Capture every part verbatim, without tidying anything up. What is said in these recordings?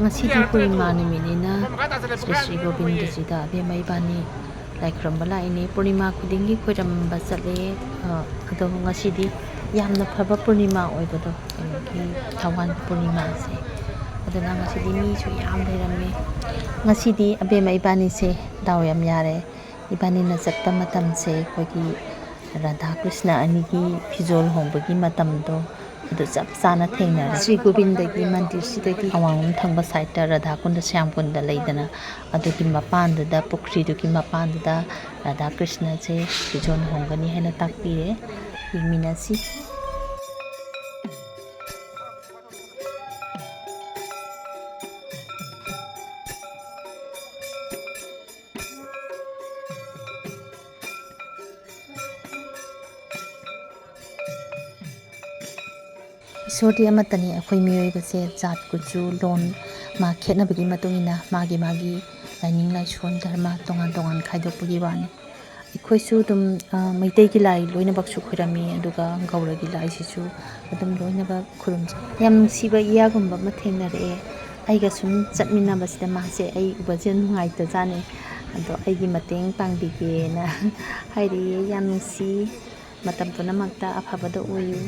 ꯉꯁꯤꯗꯤ ꯄꯨꯔꯅꯤꯃꯥ ꯅꯨꯃꯤꯠꯅꯤꯅ ꯁ꯭ꯔꯤ ꯁ꯭ꯔꯤ ꯒꯣꯕꯤꯟꯗꯖꯤꯗ ꯑꯕꯦꯝꯃ ꯏꯕꯥꯅꯤ ꯂꯥꯏ ꯈꯨꯔꯨꯝꯕ ꯂꯥꯛꯏꯅꯦ꯫ ꯄꯨꯔꯅꯤꯃꯥ ꯈꯨꯗꯤꯡꯒꯤ ꯈꯨꯔꯨꯝꯕ ꯆꯠꯂꯦ, ꯑ, ꯑꯗꯣ ꯉꯁꯤꯗꯤ ꯌꯥꯝꯅ ꯐꯕ ꯄꯨꯔꯅꯤꯃꯥ ꯑꯣꯏꯕꯗꯣ, ꯀꯩꯅꯣꯒꯤ ꯊꯧꯋꯥꯟ ꯄꯨꯔꯅꯤꯃꯥꯁꯦ, ꯑꯗꯨꯅ ꯉꯁꯤꯗꯤ ꯃꯤꯁꯨ ꯌꯥꯝ ꯂꯩꯔꯝꯃꯦ꯫ ꯉꯁꯤꯗꯤ ꯑꯕꯦꯝꯃ ꯏꯕꯥꯅꯤꯁꯦ ꯗꯥꯎ ꯌꯥꯝ ꯌꯥꯔꯦ꯫ ꯏꯕꯥꯅꯤꯅ ꯆꯠꯄ ꯃꯇꯝꯁꯦ ꯑꯩꯈꯣꯏꯒꯤ ꯔꯥꯙꯥ ꯀ꯭ꯔꯤꯁꯅ ꯑꯅꯤꯒꯤ ꯐꯤꯖꯣꯜ ꯍꯣꯡꯕꯒꯤ ꯃꯇꯝꯗꯣ ꯑꯗꯨ ꯆꯞ ꯆꯥꯅ ꯊꯦꯡꯅꯔꯦ꯫ ꯁ꯭ꯔꯤ ꯒꯣꯕꯤꯟꯗꯒꯤ ꯃꯟꯗꯤꯔꯁꯤꯗꯒꯤ ꯑꯋꯥꯡꯂꯣꯝ ꯊꯪꯕ ꯁꯥꯏꯠꯇ ꯔꯥꯙꯥ ꯀꯨꯟꯗ, ꯁ꯭ꯌꯥꯝ ꯀꯨꯟꯗ ꯂꯩꯗꯅ, ꯑꯗꯨꯒꯤ ꯃꯄꯥꯟꯗꯨꯗ, ꯄꯨꯈ꯭ꯔꯤꯗꯨꯒꯤ ꯃꯄꯥꯟꯗꯨꯗ ꯔꯥꯙꯥ ꯀ꯭ꯔꯤꯁꯅꯁꯦ ꯐꯤꯖꯣꯜ ꯍꯣꯡꯒꯅꯤ ꯍꯥꯏꯅ ꯇꯥꯛꯄꯤꯔꯦ꯫ ꯌꯦꯡꯃꯤꯟꯅꯁꯤ꯫ ꯏꯁꯣꯔꯗꯤ ꯑꯃꯠꯇꯅꯤ꯫ ꯑꯩꯈꯣꯏ ꯃꯤꯑꯣꯏꯕꯁꯦ ꯖꯥꯠ, ꯀꯨꯆꯨ, ꯂꯣꯟ, ꯃꯥ ꯈꯦꯠꯅꯕꯒꯤ ꯃꯇꯨꯡ ꯏꯟꯅ ꯃꯥꯒꯤ ꯃꯥꯒꯤ ꯂꯥꯏꯅꯤꯡ ꯂꯥꯏꯁꯣꯟ, ꯙꯔꯃ ꯇꯣꯉꯥꯟ ꯇꯣꯉꯥꯟ ꯈꯥꯏꯗꯣꯛꯄꯒꯤ ꯋꯥꯅꯤ꯫ ꯑꯩꯈꯣꯏꯁꯨ ꯑꯗꯨꯝ, ꯑ, ꯃꯩꯇꯩꯒꯤ ꯂꯥꯏ ꯂꯣꯏꯅꯃꯛꯁꯨ ꯈꯣꯏꯔꯝꯃꯤ, ꯑꯗꯨꯒ ꯒꯧꯔꯒꯤ ꯂꯥꯏꯁꯤꯁꯨ ꯑꯗꯨꯝ ꯂꯣꯏꯅꯃꯛ ꯈꯨꯔꯨꯝꯖꯩ꯫ ꯌꯥꯝ ꯅꯨꯡꯁꯤꯕ ꯏꯌꯥꯒꯨꯝꯕ ꯑꯃ ꯊꯦꯡꯅꯔꯛꯑꯦ꯫ ꯑꯩꯒ ꯁꯨꯝ ꯆꯠꯃꯤꯟꯅꯕꯁꯤꯗ ꯃꯥꯁꯦ ꯑꯩ ꯎꯕꯁꯦ ꯌꯥꯝ ꯅꯨꯡꯉꯥꯏꯇꯖꯥꯠꯅꯤ꯫ ꯑꯗꯣ ꯑꯩꯒꯤ ꯃꯇꯦꯡ ꯄꯥꯡꯕꯤꯒꯦꯅ ꯍꯥꯏꯔꯛꯑꯦ꯫ ꯌꯥꯝ ꯅꯨꯡꯁꯤ꯫ ꯃꯇꯝ ꯄꯨꯝꯅꯃꯛꯇ ꯑꯐꯕꯗ ꯑꯣꯏꯌꯨ꯫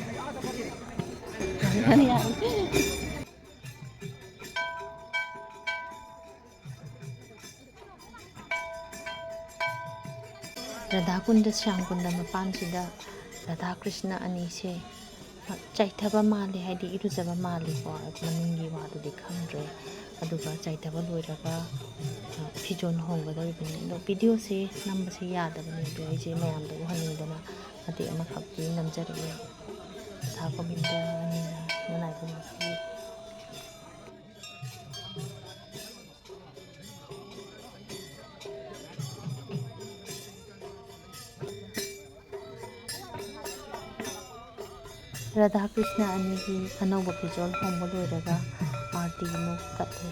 ꯔꯥꯙꯥ ꯀꯨꯟꯗ, ꯁ꯭ꯌꯥꯝ ꯀꯨꯟꯗ ꯃꯄꯥꯟꯁꯤꯗ ꯔꯥꯙꯥ ꯀ꯭ꯔꯤꯁꯅ ꯑꯅꯤꯁꯦ ꯆꯥꯏꯊꯕ ꯃꯥꯜꯂꯦ, ꯍꯥꯏꯗꯤ ꯏꯔꯨꯖꯕ ꯃꯥꯜꯂꯦꯀꯣ, ꯃꯅꯨꯡꯒꯤ ꯋꯥꯗꯨꯗꯤ ꯈꯪꯗ꯭ꯔꯦ꯫ ꯑꯗꯨꯒ ꯆꯥꯏꯊꯕ ꯂꯣꯏꯔꯒ, ꯑ, ꯐꯤꯖꯣꯜ ꯍꯣꯡꯒꯗꯧꯔꯤꯕꯅꯤ꯫ ꯑꯗꯣ ꯚꯤꯗꯤꯑꯣꯁꯦ ꯅꯝꯕꯁꯦ ꯌꯥꯗꯕꯅꯦ, ꯑꯗꯣ ꯑꯩꯁꯦ ꯃꯌꯥꯝꯗ ꯎꯍꯟꯅꯤꯡꯗꯅ ꯃꯇꯦꯛ ꯑꯃꯈꯛꯇꯤ ꯅꯝꯖꯔꯛꯑꯦ꯫ ꯔꯥꯙꯥ ꯒꯣꯕꯤꯟꯗ ꯑꯅꯤꯅ ꯅꯥꯏꯕ ꯃꯈꯩ꯫ ꯔꯥꯙꯥ ꯀ꯭ꯔꯤꯁꯅ ꯑꯅꯤꯒꯤ ꯑꯅꯧꯕ ꯐꯤꯖꯣꯜ ꯍꯣꯡꯕ ꯂꯣꯏꯔꯒ ꯑꯥꯔꯇꯤ ꯑꯃꯨꯛ ꯀꯠꯂꯦ꯫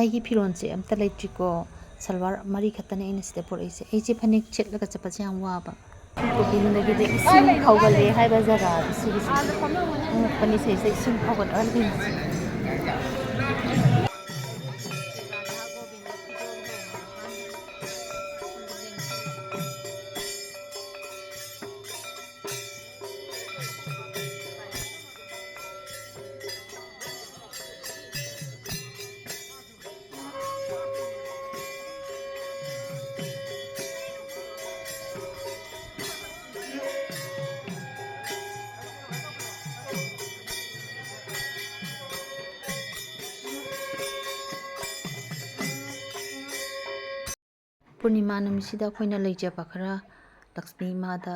ꯑꯩꯒꯤ ꯐꯤꯔꯣꯜꯁꯦ ꯑꯝꯇ ꯂꯩꯇ꯭ꯔꯤꯀꯣ꯫ ꯁꯜꯋꯥꯔ ꯃꯔꯤ ꯈꯛꯇꯅꯦ ꯑꯩꯅ ꯁꯤꯗ ꯄꯨꯔꯛꯏꯁꯦ꯫ ꯑꯩꯁꯦ ꯐꯅꯦꯛ ꯁꯦꯠꯂꯒ ꯆꯠꯄꯁꯦ ꯌꯥꯝ ꯋꯥꯕ꯫ ꯀꯣꯄꯤꯟꯗꯒꯤꯗꯤ ꯏꯁꯤꯡ ꯐꯥꯎꯒꯠꯂꯦ ꯍꯥꯏꯕ ꯖꯒꯥꯗꯣ ꯁꯤꯒꯤꯁꯦ꯫ ꯑꯉꯛꯄꯅꯤ ꯁꯤꯁꯦ ꯏꯁꯤꯡ ꯐꯥꯎꯒꯠꯂꯒ ꯂꯩꯕꯁꯦ꯫ ꯄꯨꯔꯅꯤꯃꯥ ꯅꯨꯃꯤꯠꯁꯤꯗ ꯑꯩꯈꯣꯏꯅ ꯂꯩꯖꯕ ꯈꯔ ꯂꯛꯁꯃꯤ ꯏꯃꯥꯗ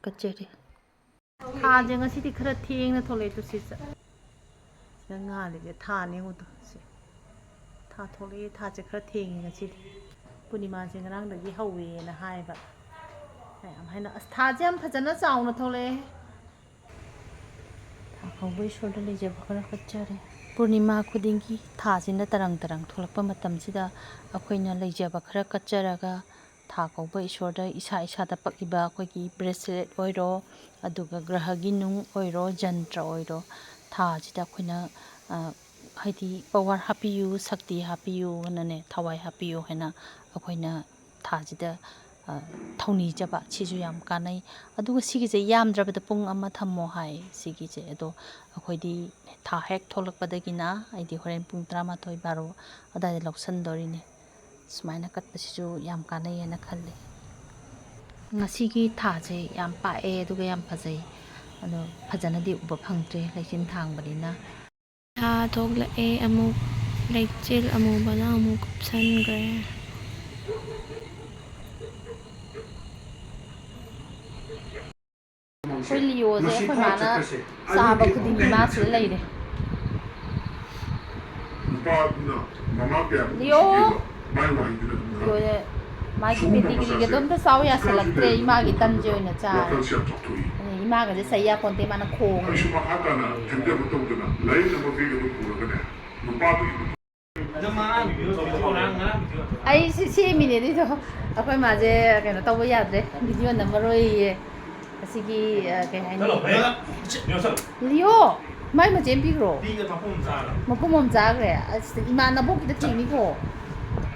ꯀꯠꯆꯔꯤ꯫ ꯊꯥꯁꯦ ꯉꯁꯤꯗꯤ ꯈꯔ ꯊꯦꯡꯅ ꯊꯣꯛꯂꯛꯑꯦ ꯇꯨ ꯁꯤ ꯆ-, ꯁꯤꯗ ꯉꯥꯜꯂꯤꯁꯦ ꯊꯥꯅꯦ ꯌꯦꯡꯉꯨ ꯇꯨ ꯁꯤ꯫ ꯊꯥ ꯊꯣꯛꯂꯛꯑꯦ, ꯊꯥꯁꯦ ꯈꯔ ꯊꯦꯡꯉꯦ ꯉꯁꯤꯗꯤ꯫ ꯄꯨꯔꯅꯤꯃꯥꯁꯦ ꯉꯔꯥꯡꯗꯒꯤ ꯍꯧꯋꯦꯅ ꯍꯥꯏꯕ꯫ ꯃꯌꯥꯝ ꯍꯥꯏꯅ, "ꯑꯁ ꯊꯥꯁꯦ ꯌꯥꯝ ꯐꯖꯅ ꯆꯥꯎꯅ ꯊꯣꯛꯂꯛꯑꯦ"꯫ ꯊꯥ ꯀꯧꯕ ꯏꯁꯣꯔꯗ ꯂꯩꯖꯕ ꯈꯔ ꯀꯠꯆꯔꯦ꯫ ꯄꯨꯔꯅꯤꯃꯥ ꯈꯨꯗꯤꯡꯒꯤ ꯊꯥꯁꯤꯅ ꯇꯔꯪ ꯇꯔꯪ ꯊꯣꯛꯂꯛꯄ ꯃꯇꯝꯁꯤꯗ ꯑꯩꯈꯣꯏꯅ ꯂꯩꯖꯕ ꯈꯔ ꯀꯠꯆꯔꯒ ꯊꯥ ꯀꯧꯕ ꯏꯁꯣꯔꯗ ꯏꯁꯥ ꯏꯁꯥꯗ ꯄꯛꯂꯤꯕ ꯑꯩꯈꯣꯏꯒꯤ bracelet ꯑꯣꯏꯔꯣ, ꯑꯗꯨꯒ ꯒ꯭ꯔꯍꯒꯤ ꯅꯨꯡ ꯑꯣꯏꯔꯣ, ꯖꯟꯇ꯭ꯔ ꯑꯣꯏꯔꯣ, ꯊꯥꯁꯤꯗ ꯑꯩꯈꯣꯏꯅ, ꯑ, ꯍꯥꯏꯗꯤ power ꯍꯥꯞꯄꯤꯌꯨ, ꯁꯛꯇꯤ ꯍꯥꯞꯄꯤꯌꯨ ꯍꯥꯏꯅꯅꯦ, ꯊꯋꯥꯏ ꯍꯥꯞꯄꯤꯌꯨ ꯍꯥꯏꯅ ꯑꯩꯈꯣꯏꯅ ꯊꯥꯁꯤꯗ, ꯑ, ꯊꯧꯅꯤꯖꯕ, ꯁꯤꯁꯨ ꯌꯥꯝ ꯀꯥꯟꯅꯩ꯫ ꯑꯗꯨꯒ ꯁꯤꯒꯤꯁꯦ ꯌꯥꯝꯗ꯭ꯔꯕꯗ ꯄꯨꯡ ꯑꯃ ꯊꯝꯃꯣ ꯍꯥꯏ ꯁꯤꯒꯤꯁꯦ꯫ ꯑꯗꯣ ꯑꯩꯈꯣꯏꯗꯤ ꯊꯥ ꯍꯦꯛ ꯊꯣꯛꯂꯛꯄꯗꯒꯤꯅ ꯑꯩꯗꯤ ꯍꯣꯔꯦꯟ ꯄꯨꯡ ꯇꯔꯥꯃꯥꯊꯣꯏ, ꯕꯥꯔꯣ ꯑꯗꯨꯋꯥꯏꯗ ꯂꯧꯁꯟꯗꯣꯔꯤꯅꯦ꯫ ꯁꯨꯃꯥꯏꯅ ꯀꯠꯄꯁꯤꯁꯨ ꯌꯥꯝ ꯀꯥꯟꯅꯩ ꯍꯥꯏꯅ ꯈꯜꯂꯤ꯫ ꯉꯁꯤꯒꯤ ꯊꯥꯁꯦ ꯌꯥꯝ ꯄꯥꯛꯑꯦ, ꯑꯗꯨꯒ ꯌꯥꯝ ꯐꯖꯩ꯫ ꯑꯗꯣ ꯐꯖꯅꯗꯤ ꯎꯕ ꯐꯪꯗ꯭ꯔꯦ, ꯂꯩꯆꯤꯟ ꯊꯥꯡꯕꯅꯤꯅ꯫ ꯊꯥ ꯊꯣꯛꯂꯛꯑꯦ ꯑꯃꯨꯛ, ꯂꯩꯆꯤꯜ ꯑꯃꯨꯕꯅ ꯑꯃꯨꯛ ꯀꯨꯞꯁꯟꯈ꯭ꯔꯦ꯫ ꯑꯩꯈꯣꯏ ꯂꯤꯑꯣꯁꯦ ꯑꯩꯈꯣꯏ ꯃꯥꯅ ꯆꯥꯕ ꯈꯨꯗꯤꯡꯒꯤ ꯃꯥ ꯁꯤꯗ ꯂꯩꯔꯦ꯫ ꯂꯤꯑꯣ! ꯂꯤꯑꯣꯁꯦ ꯃꯥꯒꯤ pedigree ꯒꯗꯣ ꯑꯝꯇ ꯆꯥꯎ ꯌꯥꯁꯜꯂꯛꯇ꯭ꯔꯦ, ꯏꯃꯥꯒꯤ ꯇꯟꯁꯦ ꯑꯣꯏꯅ ꯆꯥꯔꯦ꯫ ꯑꯗꯨꯅ ꯏꯃꯥꯒꯁꯦ ꯆꯩ ꯌꯥꯄꯣꯟꯇꯦ, ꯃꯥꯅ ꯈꯣꯡꯉꯦ꯫ ꯑꯗꯣ ꯉꯔꯥꯡ ꯚꯤꯗꯤꯑꯣ, ꯉꯔꯥꯡ, ꯉꯔꯥꯡ ꯚꯤꯗꯤꯑꯣ ꯅꯠꯇ꯭ꯔꯣ? ꯑꯩ ꯁꯤ ꯁꯦꯝꯃꯤꯅꯦ ꯑꯗꯨꯏꯗꯣ꯫ ꯑꯩꯈꯣꯏ ꯃꯥꯁꯦ ꯀꯩꯅꯣ ꯇꯧꯕ ꯌꯥꯗ꯭ꯔꯦ, ꯚꯤꯗꯤꯑꯣ ꯅꯝꯃꯔꯣꯏꯌꯦ꯫ ꯑꯁꯤꯒꯤ, ꯑ, ꯀꯩ ꯍꯥꯏꯅꯤ? ꯆꯠꯂꯣ, ꯍꯦ꯫ ꯂꯤꯑꯣ, ꯆꯠꯂꯣ꯫ ꯂꯤꯑꯣ, ꯃꯥꯏ ꯃꯆꯦꯝ ꯄꯤꯈ꯭ꯔꯣ꯫ ꯄꯤꯒꯦ, ꯃꯄꯨꯝ ꯑꯃ ꯆꯥꯔꯣ꯫ ꯃꯄꯨꯝ ꯑꯃ ꯆꯥꯈ꯭ꯔꯦ꯫ ꯑꯁ, ꯏꯃꯥꯟꯅꯕ ꯑꯣꯛꯀꯤꯗ ꯊꯦꯡꯅꯤꯀꯣ꯫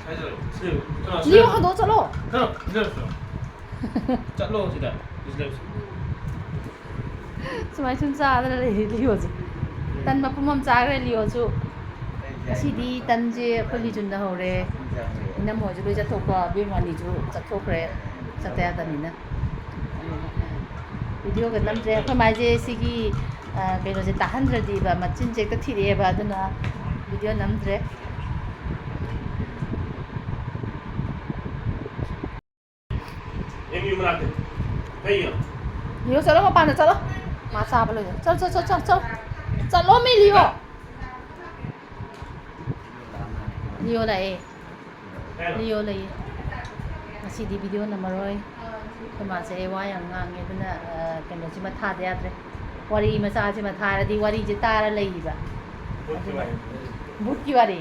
ꯁ꯭ꯋꯥꯏꯗ ꯂꯩꯌꯨ꯫ ꯁꯤ ꯂꯩꯌꯨ꯫ ꯆꯠꯂꯣ, ꯁꯤ ꯂꯤꯑꯣ, ꯂꯩꯌꯨ꯫ ꯍꯟꯗꯣꯛꯑꯣ, ꯆꯠꯂꯣ꯫ ꯆꯠꯂꯣ, ꯁꯤ ꯂꯩꯌꯨ, ꯆꯠꯂꯣ꯫ ꯆꯠꯂꯣ ꯁꯤꯗ꯫ ꯁꯤ ꯂꯩꯌꯨ꯫ ꯁꯨꯃꯥꯏ ꯁꯨꯝ ꯆꯥꯗꯅ ꯂꯩꯔꯤ ꯂꯤꯑꯣꯁꯦ꯫ ꯇꯟ ꯃꯄꯨꯝ ꯑꯃ ꯆꯥꯈ꯭ꯔꯦ ꯂꯤꯑꯣꯁꯨ꯫ ꯉꯁꯤꯗꯤ ꯇꯟꯁꯦ ꯑꯩꯈꯣꯏ ꯂꯤꯆꯨꯟꯗ ꯍꯧꯔꯦ꯫ ꯏꯅꯝꯃ ꯍꯣꯏꯁꯨ ꯂꯣꯏ ꯆꯠꯊꯣꯛꯄ, ꯑꯕꯦꯝꯃ ꯑꯅꯤꯁꯨ ꯆꯠꯊꯣꯛꯈ꯭ꯔꯦ꯫ ꯆꯠꯇ ꯌꯥꯗꯕꯅꯤꯅ꯫ ꯚꯤꯗꯤꯑꯣꯒ ꯅꯝꯗ꯭ꯔꯦ꯫ ꯑꯩꯈꯣꯏ ꯃꯥꯏꯁꯦ ꯁꯤꯒꯤ, ꯑ, ꯀꯩꯅꯣꯁꯦ ꯇꯥꯍꯟꯗ꯭ꯔꯗꯤꯕ ꯃꯆꯤꯟꯁꯦ ꯍꯦꯛꯇ ꯊꯤꯔꯛꯑꯦꯕ, ꯑꯗꯨꯅ ꯚꯤꯗꯤꯑꯣ ꯅꯝꯗ꯭ꯔꯦ꯫ ꯑꯦꯝ ꯌꯨ ꯃꯅꯥꯛꯇ꯫ ꯀꯩꯒꯤꯅꯣ? ꯂꯤꯑꯣ, ꯆꯠꯂꯣ, ꯃꯄꯥꯟꯗ ꯆꯠꯂꯣ꯫ ꯃꯥ ꯆꯥꯕ ꯂꯣꯏꯔꯦ꯫ ꯆꯠꯂꯣ, ꯆꯠꯂꯣ, ꯆꯠꯂꯣ, ꯆꯠꯂꯣ꯫ ꯆꯠꯂꯣ, ꯃꯤ ꯂꯤꯑꯣ꯫ ꯂꯤꯑꯣ ꯂꯥꯛꯑꯦ꯫ ꯀꯩꯅꯣ? ꯂꯤꯑꯣ ꯂꯩꯌꯦ꯫ ꯉꯁꯤꯗꯤ ꯚꯤꯗꯤꯑꯣ ꯅꯝꯃꯔꯣꯏ꯫ ꯑꯩꯈꯣꯏ ꯃꯥꯁꯦ ꯋꯥ ꯌꯥꯝ ꯉꯥꯡꯉꯦ, ꯑꯗꯨꯅ, ꯑ, ꯀꯩꯅꯣꯁꯤꯃ ꯊꯥꯗ ꯌꯥꯗ꯭ꯔꯦ꯫ ꯋꯥꯔꯤ ꯃꯆꯥꯁꯤꯃ ꯊꯥꯔꯗꯤ ꯋꯥꯔꯤꯁꯦ ꯇꯥꯔ ꯂꯩꯌꯦꯕ꯫ ꯚꯨꯠꯀꯤ ꯋꯥꯔꯤ꯫ ꯚꯨꯠꯀꯤ ꯋꯥꯔꯤ꯫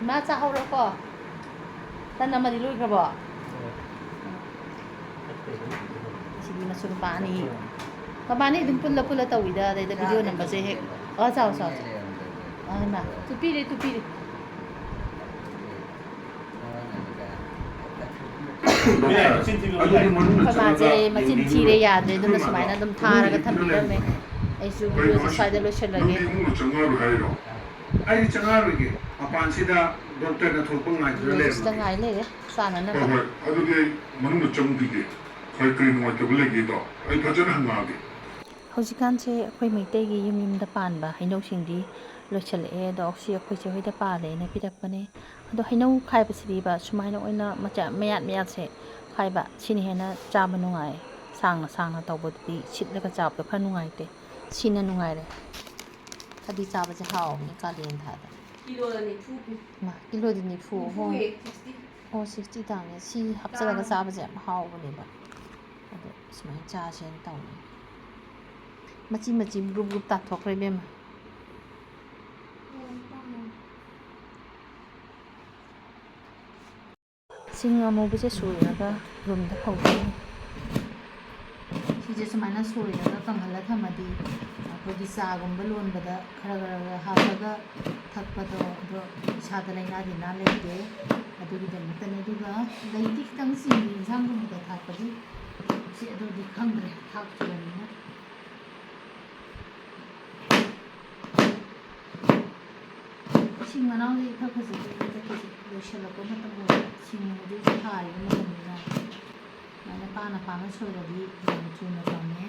ꯏꯃꯥ, ꯆꯥꯍꯧꯔꯣꯀꯣ꯫ ꯇꯟ ꯑꯃꯗꯤ ꯂꯣꯏꯈ꯭ꯔꯕꯣ? ꯁꯤꯗꯤ ꯃꯆꯨ ꯅꯨꯄꯥ ꯑꯅꯤ꯫ ꯃꯕꯥꯅꯤ ꯑꯗꯨꯝ ꯄꯨꯜꯂ ꯄꯨꯜꯂ ꯇꯧꯋꯤꯗ, ꯑꯗꯩꯗ ꯚꯤꯗꯤꯑꯣ ꯅꯝꯕꯁꯦ ꯍꯦꯛ꯫ ꯑ, ꯆꯥꯎ, ꯆꯥꯎ, ꯆꯥꯎ꯫ ꯑ, ꯏꯃꯥ, ꯇꯨꯄꯤꯔꯦ, ꯇꯨꯄꯤꯔꯦ꯫ ꯑꯗꯨꯗꯤ ꯃꯅꯨꯡꯗ ꯑꯩꯈꯣꯏ ꯃꯥꯁꯦ ꯆꯪꯉꯒ ꯃꯆꯤꯟ ꯊꯤꯔꯦ, ꯌꯦꯡꯕꯤꯌꯨ꯫ ꯌꯥꯗ꯭ꯔꯦ, ꯑꯗꯨꯅ ꯁꯨꯃꯥꯏꯅ ꯑꯗꯨꯝ ꯊꯥꯔꯒ ꯊꯝꯕꯤꯔꯝꯃꯦ꯫ ꯑꯩꯁꯨ ꯀꯩꯅꯣ ꯚꯤꯗꯤꯑꯣꯁꯦ ꯍꯥꯏꯁꯤꯕꯣ? ꯁ꯭ꯋꯥꯏꯗ ꯂꯣꯏꯁꯤꯜꯂꯒꯦ꯫ ꯅꯪꯗꯤ ꯏꯃꯨꯡꯗ ꯆꯪꯉꯛꯑꯔꯣꯏ ꯍꯥꯏꯔꯣ? ꯑꯩꯗꯤ ꯆꯪꯉꯛꯑꯔꯣꯏꯒꯦ꯫ ꯃꯄꯥꯟꯁꯤꯗ ꯗꯣꯛꯇꯔꯅ ꯊꯣꯛꯂꯛꯄ ꯉꯥꯏꯗꯨꯅ ꯂꯩꯔꯝꯃꯒꯦ꯫ ꯁꯤꯗ ꯉꯥꯏ ꯂꯩꯔꯦ, ꯆꯥꯅꯅꯕ꯫ ꯍꯣꯏ, ꯍꯣꯏ꯫ ꯑꯗꯨꯗꯤ ꯑꯩ ꯃꯅꯨꯡꯗ ꯆꯪꯈꯤꯒꯦ꯫ ꯀꯔꯤ, ꯀꯔꯤ ꯅꯨꯡꯉꯥꯏꯇꯕ ꯂꯩꯒꯦꯗꯣ ꯑꯩ ꯐꯖꯅ ꯍꯪꯉꯛꯑꯒꯦ꯫ ꯍꯧꯖꯤꯛꯀꯥꯟꯁꯦ ꯑꯩꯈꯣꯏ ꯃꯩꯇꯩꯒꯤ ꯌꯨꯝ ꯌꯨꯝꯗ ꯄꯥꯟꯕ ꯍꯩꯅꯧꯁꯤꯡꯗꯤ ꯂꯣꯏꯁꯤꯜꯂꯛꯑꯦ꯫ ꯑꯗꯣ ꯁꯤ ꯑꯩꯈꯣꯏ ꯆꯦ ꯍꯣꯏꯗ ꯄꯥꯜꯂꯦꯅ ꯄꯤꯔꯛꯄꯅꯦ꯫ ꯑꯗꯣ ꯍꯩꯅꯧ ꯈꯥꯏꯕꯁꯤꯗꯤꯕ ꯁꯨꯃꯥꯏꯅ ꯑꯣꯏꯅ ꯃꯆꯥ ꯃꯌꯥꯠ ꯃꯌꯥꯠꯁꯦ ꯈꯥꯏꯕ, ꯁꯤꯅ ꯍꯦꯟꯅ ꯆꯥꯕ ꯅꯨꯡꯉꯥꯏ꯫ ꯁꯥꯡꯅ ꯁꯥꯡꯅ ꯇꯧꯕꯗꯨꯗꯤ ꯁꯤꯠꯂꯒ ꯆꯥꯕꯗꯣ ꯈꯔ ꯅꯨꯡꯉꯥꯏꯇꯦ꯫ ꯁꯤꯅ ꯅꯨꯡꯉꯥꯏꯔꯦ꯫ ꯊꯕꯤ ꯆꯥꯕꯁꯦ ꯍꯥꯎꯕꯅꯦ ꯀꯥꯂꯦꯟ ꯊꯥꯗ꯫ ꯀꯤꯂꯣꯗ ꯅꯤꯐꯨ ꯄꯤ꯫ ꯃꯥ, ꯀꯤꯂꯣꯗ ꯅꯤꯐꯨ, ꯅꯤꯐꯨ ꯑꯍꯨꯝ꯫ ꯍꯦ, ꯁꯤꯛꯁꯇꯤ꯫ ꯑꯣ, ꯁꯤꯛꯁꯇꯤ ꯇꯥꯡꯉꯦ꯫ ꯁꯤ ꯍꯥꯞꯆꯤꯜꯂꯒ ꯇꯥꯡꯉꯦ꯫ ꯆꯥꯕꯁꯦ ꯌꯥꯝ ꯍꯥꯎꯕꯅꯦꯕ꯫ ꯑꯗꯣ ꯁꯨꯃꯥꯏꯅ ꯆꯥꯁꯦꯅ ꯇꯧꯕꯅꯦ꯫ ꯃꯆꯤ ꯃꯆꯤ ꯒ꯭ꯔꯨꯞ ꯒ꯭ꯔꯨꯞ ꯇꯥꯊꯣꯛꯈ꯭ꯔꯦ ꯏꯕꯦꯝꯃ꯫ ꯁꯤꯡ ꯑꯃꯨꯕꯁꯦ ꯁꯣꯏꯔꯒ ꯔꯨꯝꯗ ꯐꯧꯗꯣꯏꯅꯤ꯫ ꯁꯤꯁꯦ ꯁꯨꯃꯥꯏꯅ ꯁꯣꯏꯔꯒ ꯀꯪꯍꯜꯂ ꯊꯝꯃꯗꯤ ꯑꯩꯈꯣꯏꯒꯤ ꯆꯥꯒꯨꯝꯕ ꯂꯣꯟꯕꯗ ꯈꯔ ꯈꯔ ꯈꯔ ꯍꯥꯞꯄꯒ ꯊꯛꯄꯗꯣ ꯑꯗꯣ ꯏꯁꯥꯗ ꯂꯥꯏꯅꯥ ꯇꯤꯟꯅꯥ ꯂꯩꯇꯦ꯫ ꯑꯗꯨꯒꯤꯗꯃꯛꯇꯅꯦ꯫ ꯑꯗꯨꯒ ꯂꯩꯗꯤ ꯈꯤꯇꯪ ꯆꯤꯅꯤ ꯏꯟꯁꯥꯡꯒꯨꯝꯕꯗ ꯊꯥꯛꯄꯗꯤ ꯁꯤ ꯑꯗꯨꯗꯤ ꯈꯪꯗ꯭ꯔꯦ, ꯊꯥꯛꯇ꯭ꯔꯤꯕꯅꯤꯅ꯫ ꯁꯤꯡ ꯃꯅꯥꯎꯗꯤ ꯏꯐ ꯐꯖꯗꯦ꯫ ꯍꯟꯗꯛꯀꯤꯁꯦ ꯂꯣꯏꯁꯤꯜꯂꯛꯄ ꯃꯇꯝ ꯑꯣꯏꯔꯦ꯫ ꯁꯤꯡ ꯑꯗꯨꯁꯨ ꯊꯥꯔꯤꯕ ꯃꯇꯝꯅꯤꯅ ꯁꯨꯃꯥꯏꯅ ꯄꯥꯅ ꯄꯥꯅ ꯁꯣꯏꯔꯗꯤ ꯌꯥꯝ ꯊꯨꯅ ꯀꯪꯉꯦ꯫